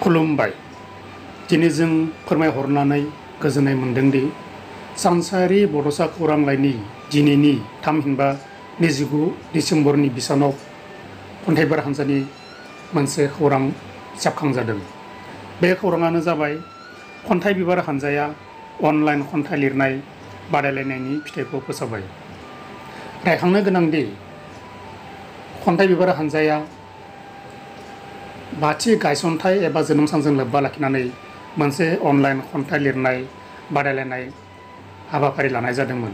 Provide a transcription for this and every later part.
खुलुमबाय। दिनै जों फोरमायहरनानै गोजोननाय मोनदोंदि सानसेयारि बड'सा खौरांलाइनि दिनैनि थामहिनबा 29 डिसेम्बरनि बिसानाव खन्थाइबार हानजानि मोनसे खौरां सेबखांजादों। बे खौराङानो जाबाय खन्थाइ बिबार हानजाया अनलाइन खन्थाइ लिरनाय बादायलायनायनि फिथाइखौ फोसावबाय। रायखांनो गोनांदि खन्थाइ बिबार हानजाया बाथि गायसनथाइ एबा जोनोम सानजों लोब्बा लाखिनानै मोनसे अनलाइन खन्थाइ लिरनाय बादायलायनाय हाबाफारि लानाय जादोंमोन।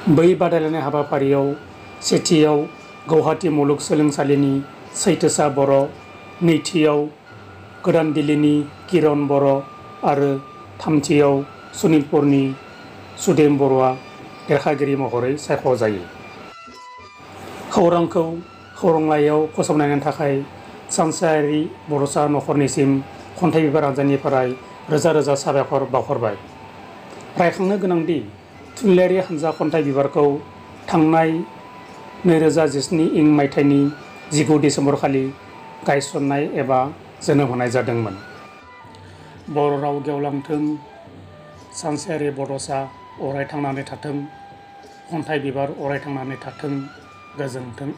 बै बादायलायनाय हाबाफारियाव सेथियाव गुवाहाटी मुलुगसोलोंसालिनि सैथोसा बर', नैथियाव गोदान दिल्लीनि किरण बर' आरो थामथियाव सनितपुरनि सुदेम बर'आ देरहागिरि महरै सायख'जायो। खौरांखौ खौरांलाइयाव फोसावनायनि थाखाय सानसेयारि बड'सा नखरनिसिम खन्थाइ बिबार हानजानिफ्राय रोजा रोजा साबायखर बावहरबाय। रायखांनो गोनांदि थुनलाइयारि हानजा खन्थाइ बिबारखौ थांनाय 2017 मायथाइनि 19 डिसेम्बर खालि गायसननाय एबा जोनोम होनाय जादोंमोन। बर' राव गेवलांथों, सानसेयारि बड'सा अराय थांनानै थाथों, खन्थाइ बिबार अराय थांनानै थाथों, गोजोन्थों।